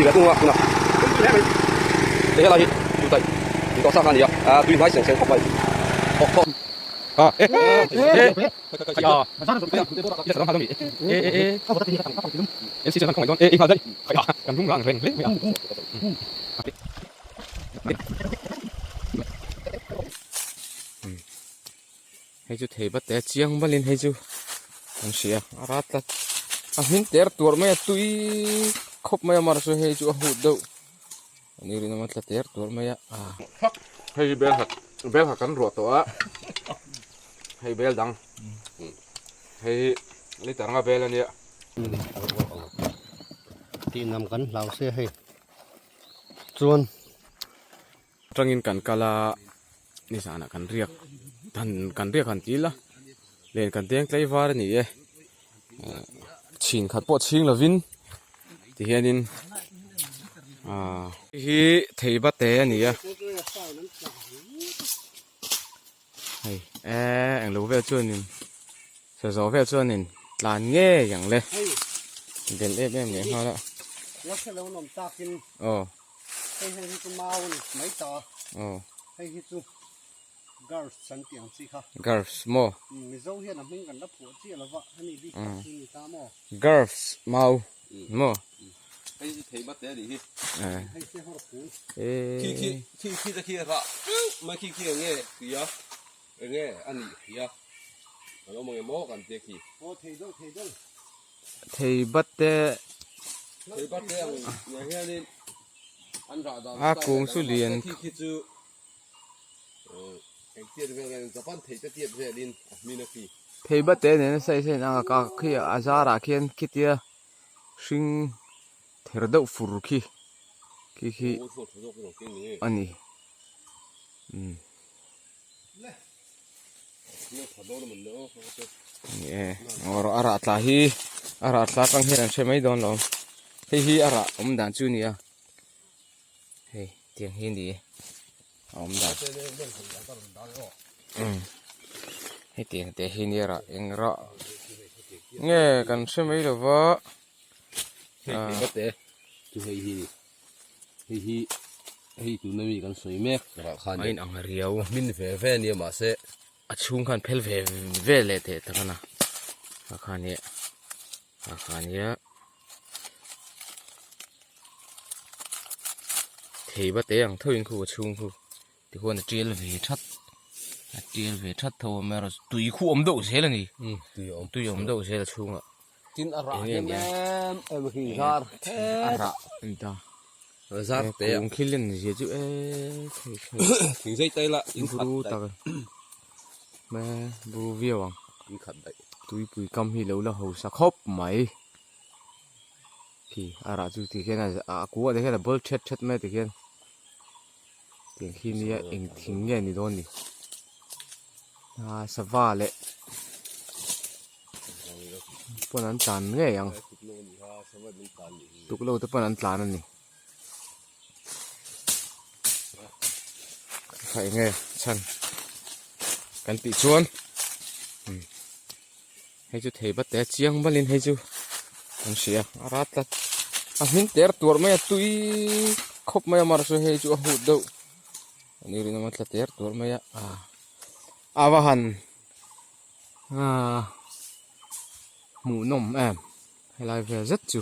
ve thung a tunah hei helai hi tui tui tawh sa kha a ni a ah tui hnai seng seng khawp mai thawk thawk a e e Hei chu thei bat e chiang balin hei chu an hria a rat tlat a hmin ter tuar mai a tui khawp mai a mar chu hei chu a hut deuh ani rinawm a tla ter tuar mai a hei hi bel khat bel khat kan ruah tawh a hei bel dang hei hi liter anga bel ania tih nam kan hlau se hei chuan Atangin kan kal a nizanah kan riak han kan riak han ti ila len kan deng tlai var a ni e chhin khat pawh chhing lovin tihianin aaa hei hi thei bate a ni a hei eee englo vel chuanin sazaw vel chuanin tlan ngei ang le bel em em leh nghal a aw. Hei hei hi chu mau a ni mai ta a. Aw. Hei hi chu girls an tih ang chi kha. Girls maw? Mizo hian a hming kan la phuah chiah lo va, hemi bik tak hi ni ta maw? Girls mau maw? Hei hi thei bat te a nih hi. Hei hi hawr phu. Khi khi khi khi te khi rah teuh mai khi khi enge tia enge a nih hria a lo mang emaw kan tia khi. Aw thei deuh thei deuh. Thei bat te Thei bat te ang nen hianin an rah dan a kung chu lian khi khi chu eng tiat vel nge Japan thei te tiat velin a hmin a khi. Thei bat te nen a sawi sawi ang a ka khi a zarah khian khitia hring ther deuh fur khi khi khi a ni umm. Ni e ngaw a rah tla hi a rah tla atang hian an hre mai dawn lo hei hi a rah awm dan chu a ni a hei tiang hi a ni e a awm dan umm hetiang te hi nia rah eng rah nge kan hre mai lo va Hei hi hei tuna mi kan sawi mek rah khan a inang riau hmin ve ve ania mahse a chhung khan phel ve ve leh teh tak a na a khan hi a khan hi thei va te ang tho in khu a chhung khu tichuan a tial ve that a tial ve that tho a amaherawhchu tui khu awm deuh zel a ni tui awm deuh zel a chhungah. Tin a rah hnem em em khi zar a rah ani ta zar te kung khi len zia chu e thei thei thing zai tai la in khat bru tak me bru viau ang in khat daih tuipui kam hi lo la hausa khawp mai khi a rah chu ti khian a kua te khian a bawl thet thet mai ti khian tiang khi nia eng thing nge ni dawn ni a sava leh pawn an tlan ngei ang tuklo te pawn an tlan a ni kha enge chhan kan tih chuan hei chu thei bat te chiang balin hei chu an hria a rat tlat a hmin ter tuar mai a tui khawp mai a mar chu hei chu a hut deuh ani rinawm a tla ter tuar mai a a va han Aaa hmuhnawm em helai vel zet chu.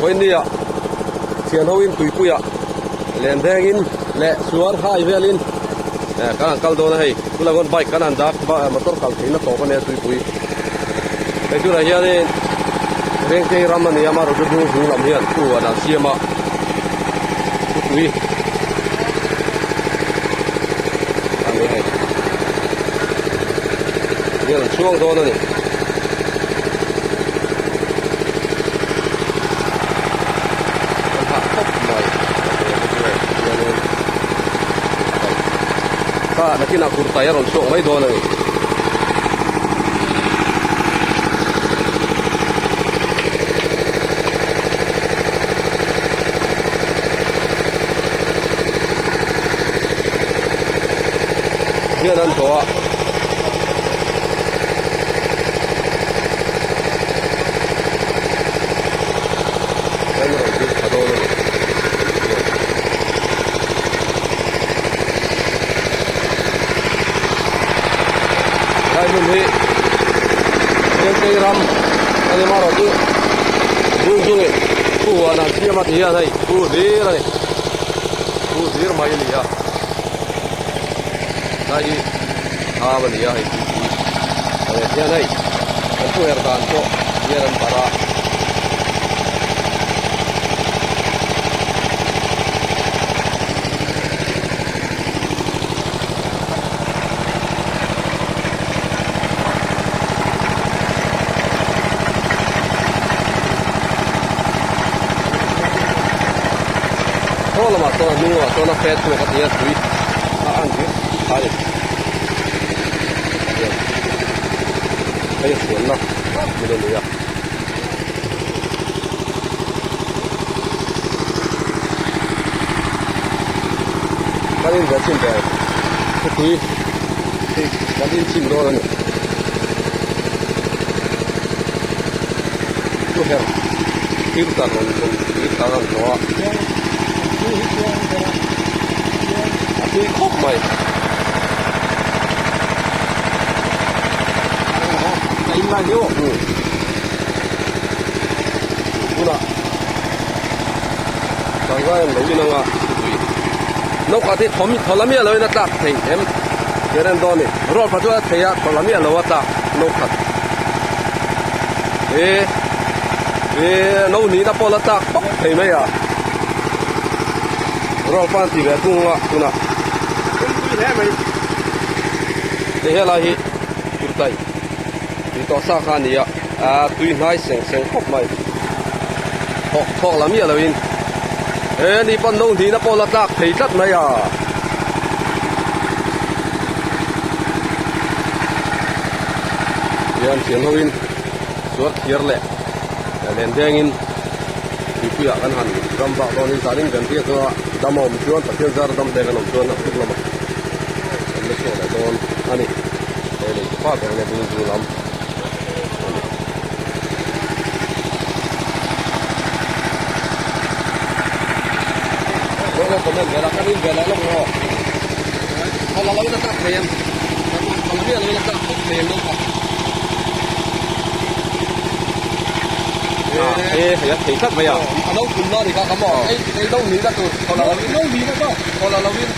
Vawinia thian ho in tuipuia len dengin leh suar hai velin eh kan han kal dawn a hei tunah chuan bike kan han dak motor kal theihna tawp a nia tuipui hei tunah hianin Rengtei ram a ni a marawh chu hnung hnung lam hian huan an siam a thupui a ni hei hian an chhuang dawn a ni. An hah khawp mai hianin kha nakinah kurtai a rawn chhuak mai dawn a ni. Hian an tawh a. Vei ram a ni marawh chu bung chu nge pu huan an siam a ti hian hei pu hlir a ni pu hlir mai a ni a tlai hi thlam a ni a hei tuipui a leh hian hei an pu her dan pawh hian an barh a. Thaw lamah chuan a hnung lamah chuan a fet chhuak a ti a tui a an hi a ni hei a chhuanna hmun a ni a. Kan in ve chhin ve khawpui hi kan in chhin dawn a ni. Chu her filter rawn rawn filter an hlawh a a tui khawp mai. Tunah Sangai an lo in anga tui naupang te thawm thaw la miah loin a tlak theih em tih an en dawn a ni rual pah chuan a thei a thaw la miah lo a tlak no khat he he no nihna pawh la tlak pawp thei mai a rual pan tih ve thung a tunah hei helai hi kurtai tui tawh sa kha a ni a ah tui hnai seng seng khawp mai thawk thawk la miah loin he ni pawn no hnihna pawh la tlak thei tlat mai a hian thian ho in suar thiar leh len deng in tuipui ah kan han ram vak dawn in zan in kan riak a dam a awm chuan Pathian zar dam te kan awm chuan a tuk lamah kan la chhuak leh dawn a ni. Hei lei pa ber nge bung zu lam a ni. Lo lo comment ve la kan in ve leh lawk maw. Khaw la lo in a tlak thei em. Khaw la miah lo in a tlak khawp thei em lo kha. E hei a thei tlat mai a. A no thum na ni kha ka maw. Ei ei no ni na tur khaw la lo in. No ni na to. Khaw la lo in.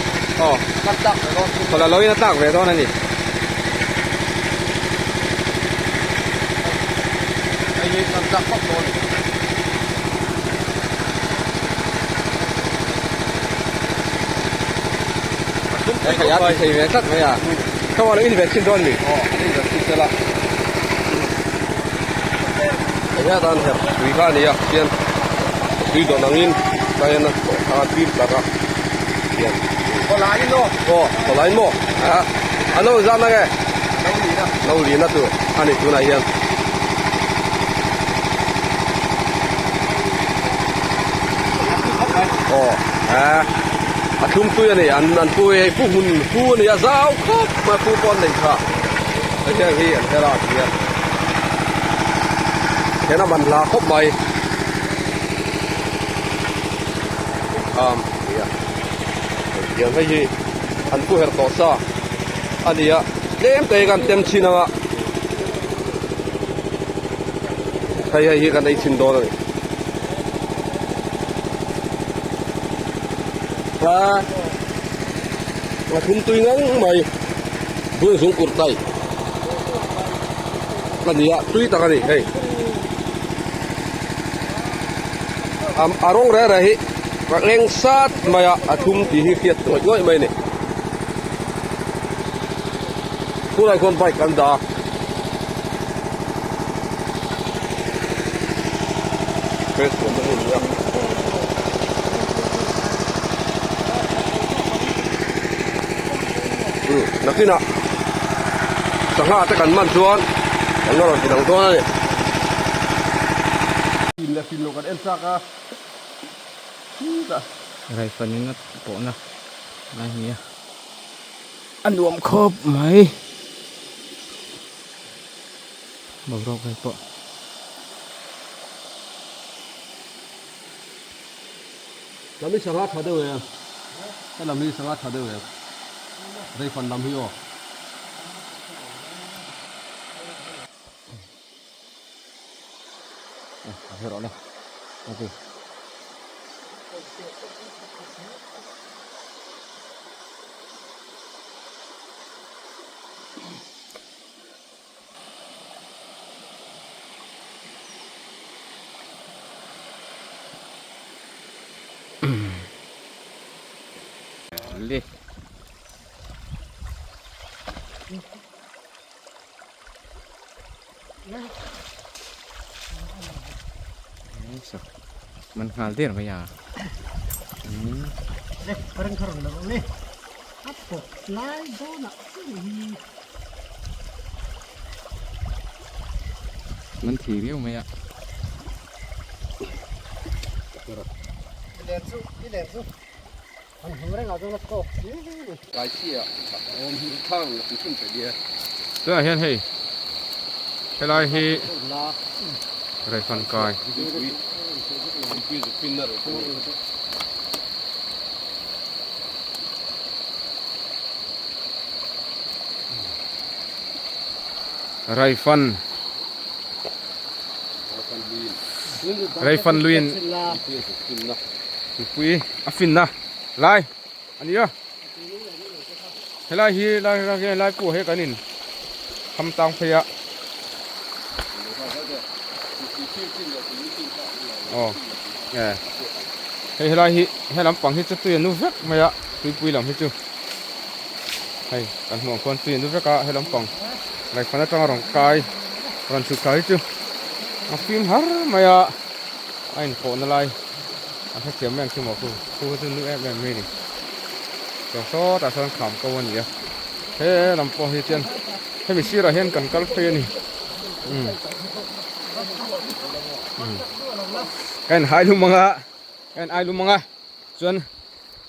Aw. Kan tlak ve dawn. Khaw la lo in a tlak ve dawn a ni. Hei a ti thei ve tlat mai a ka lo in ve chhin dawn mi Hei hian her tui kha a ni a khian tui dawn angin tlai a tawh tui tlar a khian aw khawlai maw a lo zan ange lo lina tur a ni tunah hian aw a thlum tui a ni an an pu hei pu hmun pu a ni a zau khawp mai pu pawh an nei tha hei hian hi an hera ti hian hian a man hla khawp mai um nia tiang hei hi an pu her tawh sa a ni a tlem te kan tem chhin anga hei hei hi kan ei chhin dawn a ni a a thum tui ngang mai bung zung kur tai a ni a tui tak a ni hei a rawng reh reh hi a eng sat mai a a thum tih hi hriat ngawih ngawih mai a ni tunah chuan bike an dah a restaurant a ni a nakinah sangha te kan man chuan kan la rawn ti dang dawn a ni. Fim leh fim loh kan en chak a chutah. Rifle in a pawhna lai a ni a a nuam khawp mai boruak vel pawh. Lam hi sangha tha deuh em he lam hi sangha tha deuh em rifle lam hi aw. Hre rawh le. Okay. Le. Man nghal der mai a. Le, parang kharang la le. A pok lai dona hi. Man thi riau mai a. I len chu, i len chu. An hmu reng a chuan a tawk si. Kai chhia awm hi thang an thun pe nia. Tunah hian hei helai hi Raifan kai. Raifan Raifan luiin Tupui a finna lai a ni a helai hi lai hi lai pawh hi kan in ham tang phei a aw e hei helai hi he lampang hi chu tui a nu vek mai a tuipui lam hi chu hei kan hmuh ang khuan tui a nu vek a he lampang ngaihfan atanga rawn kai rawn chhuk thla hi chu a fim har mai a a inpawhna lai. A hrethiam mai ang chu maw khu khu chu nu em em mai a ni chuan sawtah sawn kham ko a ni a he lam pawh hi chuan hemi sirah hian kan kal phei a ni umm umm ka in hai lum ang a ka in ai lum ang a chuan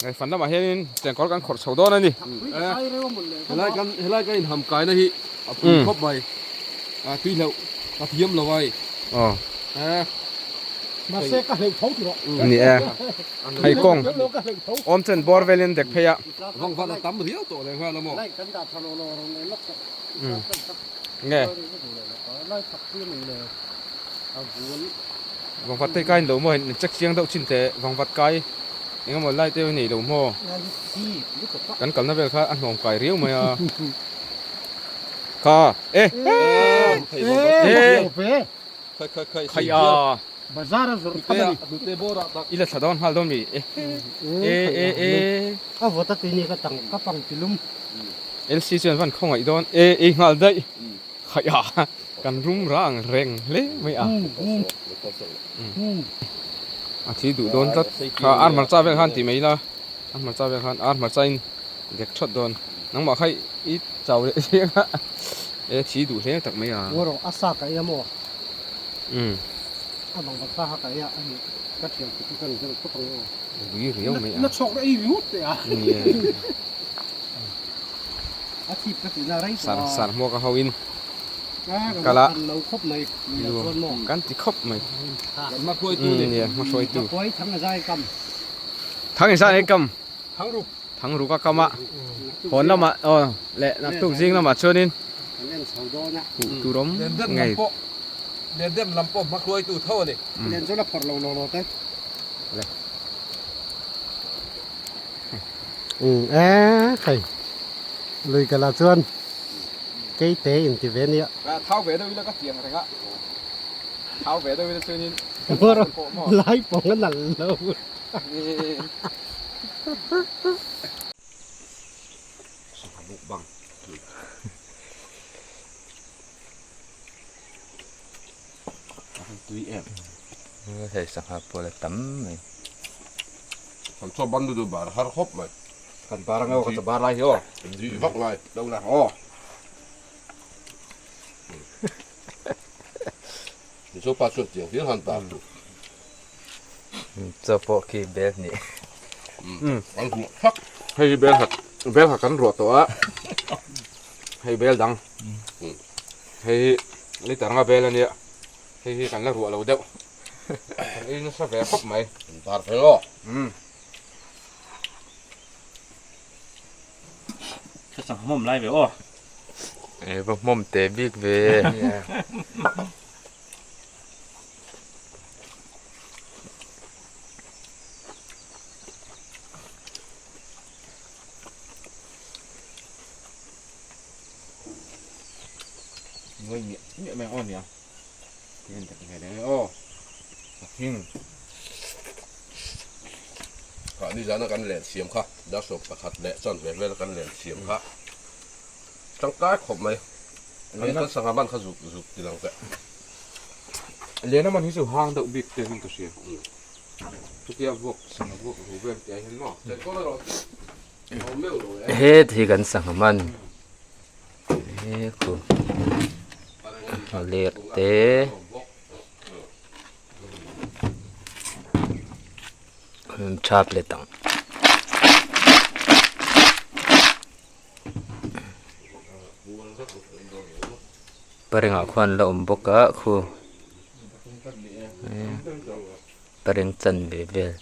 ngaihfan lamah hianin chengkawl kan khawrh chho dawn a ni helai kan helai kan inham kaina hi a pui khawp mai a tui hlauh ka thiam lo ai aw Mahse ka hleuh tho ti rawh. Ni e. Hei kawng awm chen bawr velin dek phei a. Vang van a tam riau tawh leh nghal a maw. Nge. Vangvat te kai in lo maw in check chiang deuh chin teh vangvat kai eng emaw lai te nei lo maw. Kan kalna vel kha a hnawm kai riau mai a. Kha e. E. Khai a. Bazar a zawrh tham a ni. I la thla dawn nghal dawn mi? E e e. A vawt a tui ni ka tang ka pang tilum. LC chuan van khawngaih dawn e ei nghal daih. Khai a. Kan rum rang reng hle mai a. A thi duh dawn tlat. Kha ar hmarcha vel khan ti mai ila. Ar hmarcha vel khan ar hmarcha in dek thawt dawn. Nangmah kha i chau leh chiang a. E thi duh hle tak mai a. Ngaw rawh a sa ka ei a maw? Umm. A bang bang sa kha ka ei a ani ka thiam chu chu ka ni deuh khawp ang aw. Ui riau mai a. Na chhawk ei ringawt teh a. Ni e. A thip ka tih na rei tawh a. Sar sar hmuak a ho in. Kal a. Lo khawp mai. Kan ti khawp mai. Kan hma hruaitu ni. Ni e hma hruaitu. Hma hruai thang a zai kam. Thang in zai kam. Thang ruk. Thang ruk a kam a. Hawn lamah aw leh naktuk zing lamah chuanin huh tur awm ngei. Lendem lam pawh hma hruaitu tho a ni. Len chu la phawrh lo lo lo te. Le. Umm e khai lui ka la chuan keite in ti ve nia. Thau ve deuh ila ka tiang reng a. Thau ve deuh ila chuanin lai pawng a nal lo. Sangha mukbang. Tui em. Hei sangha pawh la tam mai. Kan chaw ban duh duh bar har khawp mai. Kan bar ang aw, kan bar lai hi aw. Duh vak lai. Lo la aw. Mizo pa chuan tiang hlir han tar duh. Chaw pawh khi bel hnih. An ruah thak. Hei hi bel khat bel khat kan ruah tawh a. Hei bel dang. Hei hi liter anga bel a nia. Hei hi kan la ruah lo deuh. Kan ei nasa ve khawp mai. Kan tar fel aw. Ka sangha hmawm lai ve aw. E va hmawm teh bik ve. Nuai miah miah mai ang aw nia. Tin tak ve leh aw. A hing. Kha nizana kan len siam kha dar 11 leh chuan ve vel kan len siam kha tangkai khawp mai. An kan sangha man kha zuk zuk ti lang teh. Lena man hi chu hang deuh bik te hian ka hria. Chutia vuak sangha vuak ru vel tih ah hian maw. Het hi kan sangha man he khu a ler te tha plate ang. Parengah khuan la awm bawk a khu pareng chanve vel.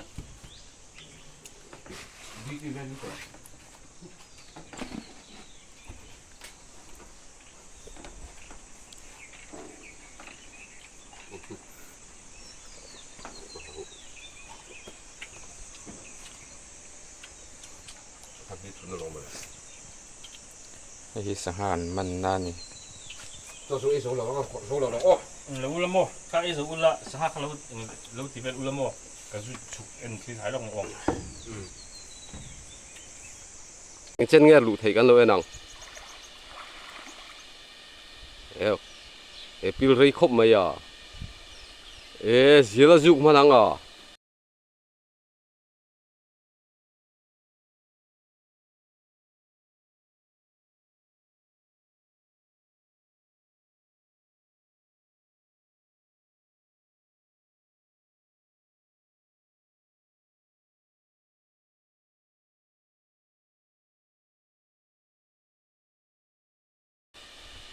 Hei hi sangha an man na a ni. Lo ula maw? Kha ei zo ula sangha kha lo lo ti vel ula maw? Ka zu chhuk en thil hai lawk ang aw. Eng chen nge luh theih kan lo en ang. Eo e pil rei khawp mai a. E zial a zuk hman ang a.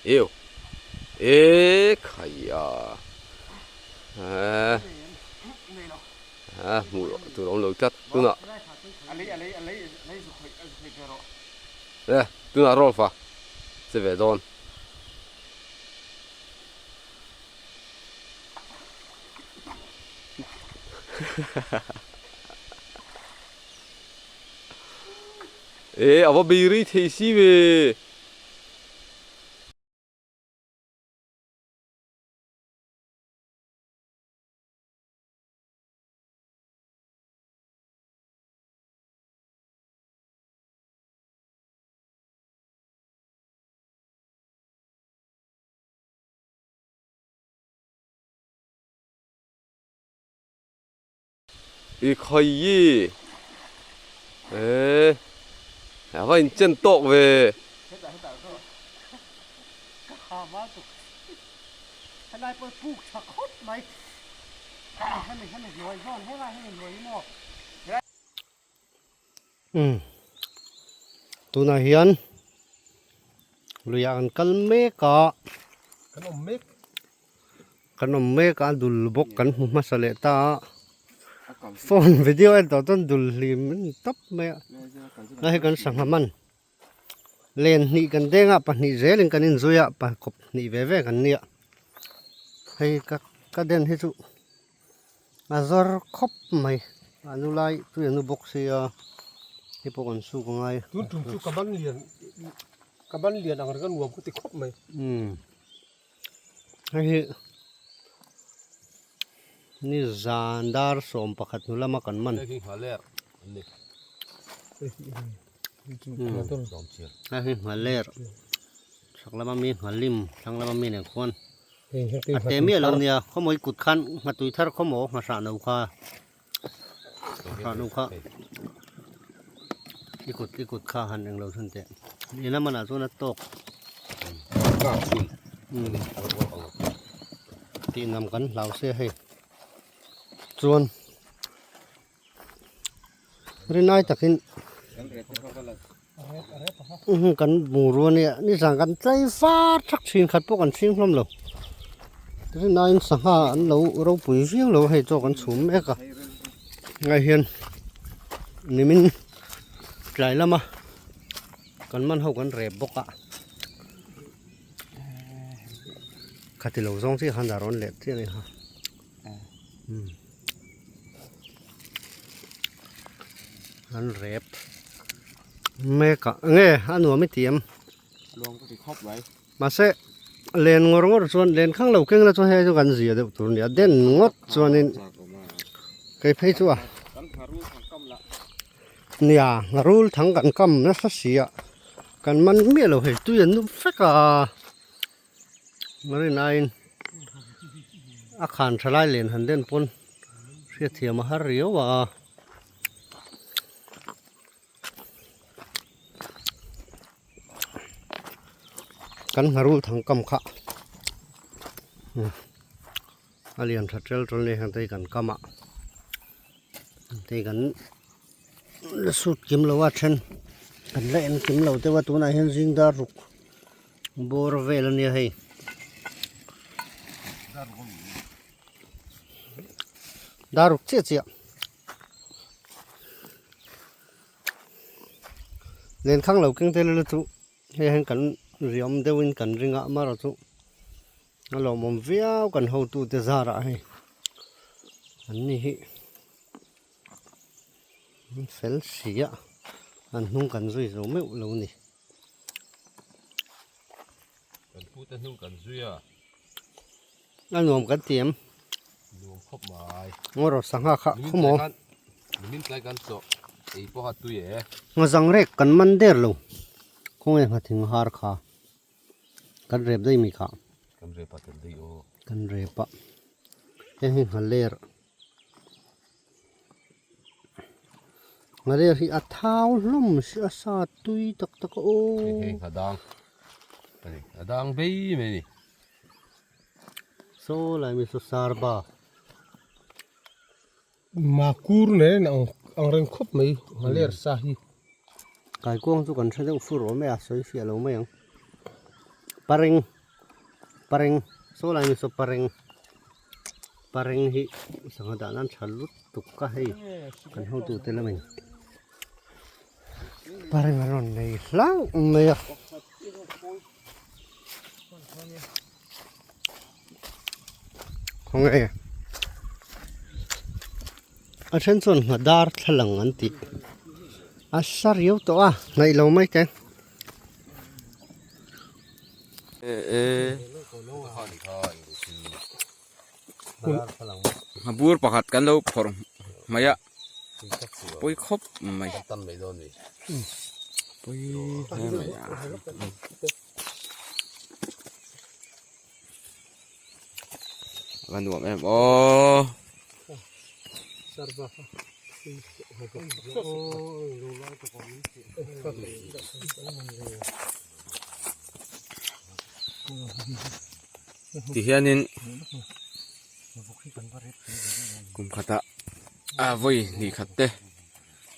Yêu ê khai à à à mù tụi nó lôi cắt tụi nó nè tụi nó roll pha sẽ về đón ê à bị ri thì xí về I khai ê à vậy chân tóc về Tunah hian luiah kan kal mek a kan awm mek a dul bawk kan hmu hmasa leh ta a phone video en tawh chuan dul hlim a ni tawp mai a lai hi kan sangha man len hnih kan deng a pahnih zelin kan inzui a pakawp hnih ve ve kan nia hei ka ka den hi chu a zawr khawp mai a nu lai tui a nu bawk sia hei pawh kan suk angai tun tum chu ka ban lian ka ban lian ang reng a nuam ka ti khawp mai umm hei hi ni zan dar 11 hnu lama kan man hei hi nghaler chhak lama mi nghalim thlang lama mi nen khuan A te miah lo nia, khawmawi kut khan nghatui thar khawmaw nghahrah no kha, nghahrah no kha i kut i kut kha han englo chhun teh. Ina manah chuan a tawk tih nam kan hlau se hei chuan. Rinai takin kan bungrua nia nizan kan tlai var thak thin khat pawh kan chhing hlawm lo rinaiin sangha an lo ropui viau lo hei chaw kan chhum mek a ngai hian nimin tlai lama kan man ho kan rep bawk a khati lo zawng chi khan a rawn let chiah a ni kha. An rep mek a nge a nuam i ti em luang ka ti khawp mai mahse Len ngawr ngawr chuan len khang lo keng la chuan hei chu kan zia deuh tur a ni a den ngawt chuanin kei phei chu a nia ngharul thang kan kam nasa si a kan man miah lo hei tui an nup vek a rin aiin a khan tha lai len han den pawn hriatthiam a har riau a. Kan ngharul thang kam kha a lian tha tel tel a ni heng te hi kan kam a hei kan la sut kim lo a then kan la en kim lo deuh a tunah hian zing dar ruk bawr vel a nia hei. Dar ruk chiah chiah. Lenkhang lo keng tel ila chu hei hian kan riam deuhin kan ring a amaherawh chu a lawmawm viau kan hotute zarah hei an ni hi an fel si a an hnung kan zui zo meuh lo a ni. Kan pute hnung kan zui a. A nuam kan ti em? Nuam khawp mai. Ngaw rawh sangha kha khawmaw. Nimin tlai kan chawh ei pawh a tui e. Ngaw zang rek kan man der lo. Khawnge nghathing har kha. Kan rep daih mi kha. Kan rep a tel daih aw. Kan rep a. Heng hi nghaler. Nghaler hi a thau hlawm si a sa tui tak tak a aw. Hei hei nghadang. Ani a dang bei mai a ni. Saw lai mi saw sarba. Makur nen ang ang reng khawp mai nghaler sa hi. Kaikuang chu kan hre deuh fur awm e a sawi fiah lo mai ang. Pareng pareng saw lai mi saw pareng pareng hi sangha dah nan tha lutuk a hei kan hotu te lamin pareng a rawn nei hlauh mai a. Khawnge a then chuan hna dar thlalang an tih a sa riau tawh a hnaih lo mai te. Hna bur pakhat kan lo phawrh mai a pawi khawp mai pawi hle mai a. A nuam em aw. Ti hianin kum khatah a vawi hnih khat te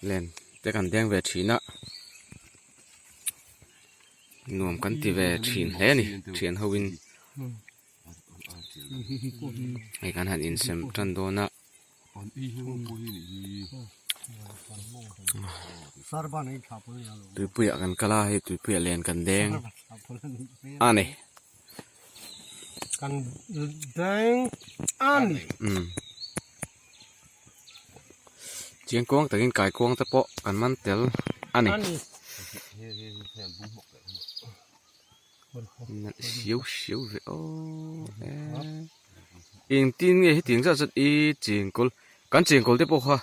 len te kan deng ve thin a. Nuam kan ti ve thin hle a ni thian ho in hei kan han insem tan dawn a. Tuipuiah kan kal a hei tuipuiah len kan deng a ni. Kan deng a ni. Chiangkuang takin kaikuang te pawh kan man tel a ni. Siau siau ve aw engtin nge hetiang zat zat i chengkawl kan chengkawl te pawh kha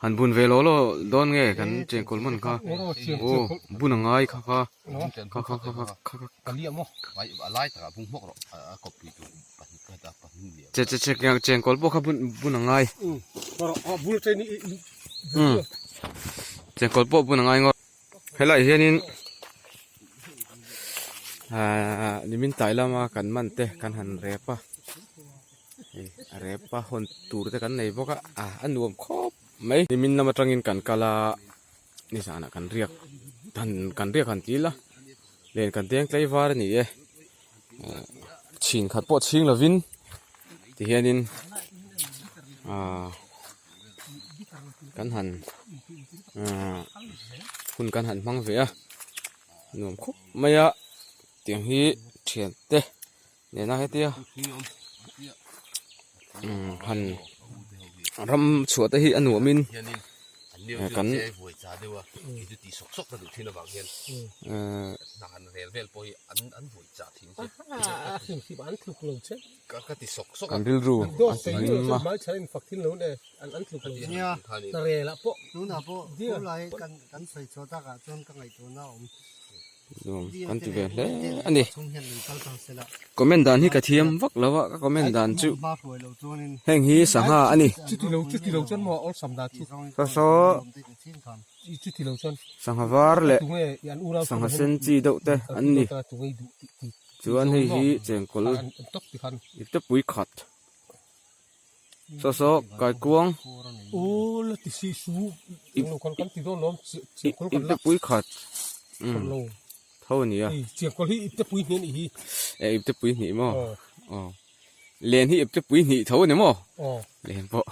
han bun ve law law dawn nge kan chengkawl hman kha aw bun a ngai kha kha kha kha kha kha kha Che che che chengkawl pawh kha bun bun a ngai chengkawl pawh bun a ngai ngawt helaiah hianin ahh nimin tlai lama kan man te kan han rep a hei a rep a hawn tur te kan nei bawk a ah a nuam khawp mai nimin lam atangin kan kal a nizanah kan riak han kan riak han ti ila len kan deng tlaivar a ni e. Chhin khat pawh chhing lovin tihianin aaa kan han aaa hun kan han hmang ve a nuam khawp mai a tiang hi thian te nena hetia umm han ram chhuah te hi a nuamin. Kan kan rilru a ti hlim a. Nuam kan ti ve hle a ni. Comment dan hi ka thiam vak lo a, ka comment dan chu heng hi sangha a ni. Saw saw sangha var leh sangha sen chi deuh te an ni. Chuan hei hi chengkawl ipte pui khat. Saw saw kaikuang ipte pui khat tho a ni a eh ipte pui hnih maw aw len hi ipte pui hnih tho a ni maw len pawh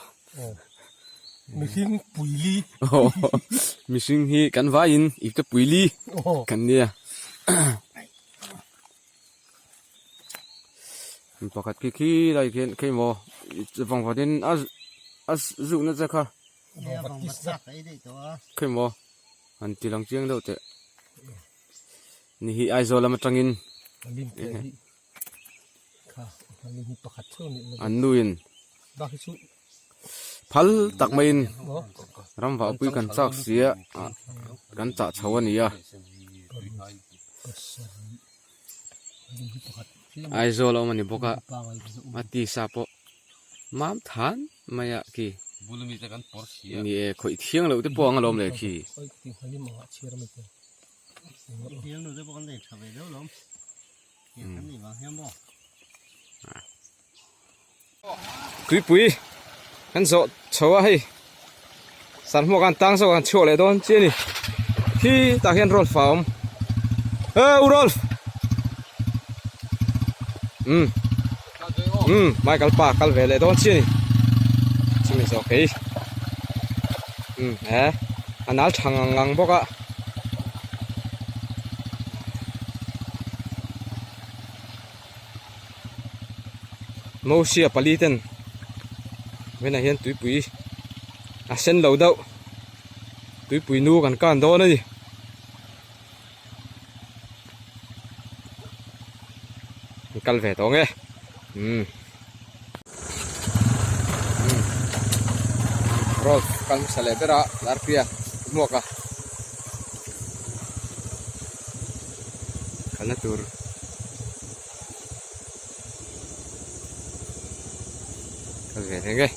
mihring hi kan vaiin ipte pui li kan nia. Mi pakhat khi khi lai khian khi maw vang vatin a a zukna che kha khi maw han ti lang chiang deuh teh ni hi Aizawl lam atangin an nuin phal tak maiin ram vahpui kan chak sia kan chah chho a ni a. Aizawl a awm a ni bawk a a tisa pawh mam than mai a khi ni e khawih thiang loh te pawh ang alawm le khi. Tuipui kan zawh chho a hei sarhmuak an tang zawk an chhuak leh dawn chiah a ni khi tah hian Rolf a awm e u Rolf umm umm Michael pa kal ve leh dawn chiah a ni chumi zawh kei umm he a nal tha ngang ngang bawk a. Mosia pali ten venah hian tuipui a sen lo deuh tuipui nu kan kan dawn a ni. An kal ve tawh nge umm road kal hmasa leh ber a Larpia hmuak a kalna tur. Kal ve reng e.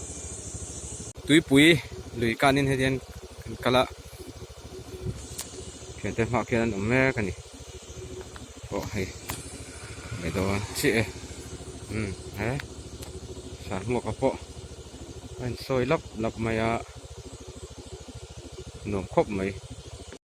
Tuipui lui kanin hetiang hian kan kal a. Thiante hmaah khian an awm mek a ni. Pawh hei leh dawn chiah e. Umm he Sahmuaka pawh a insawi lap lap mai a. Nuam khawp mai.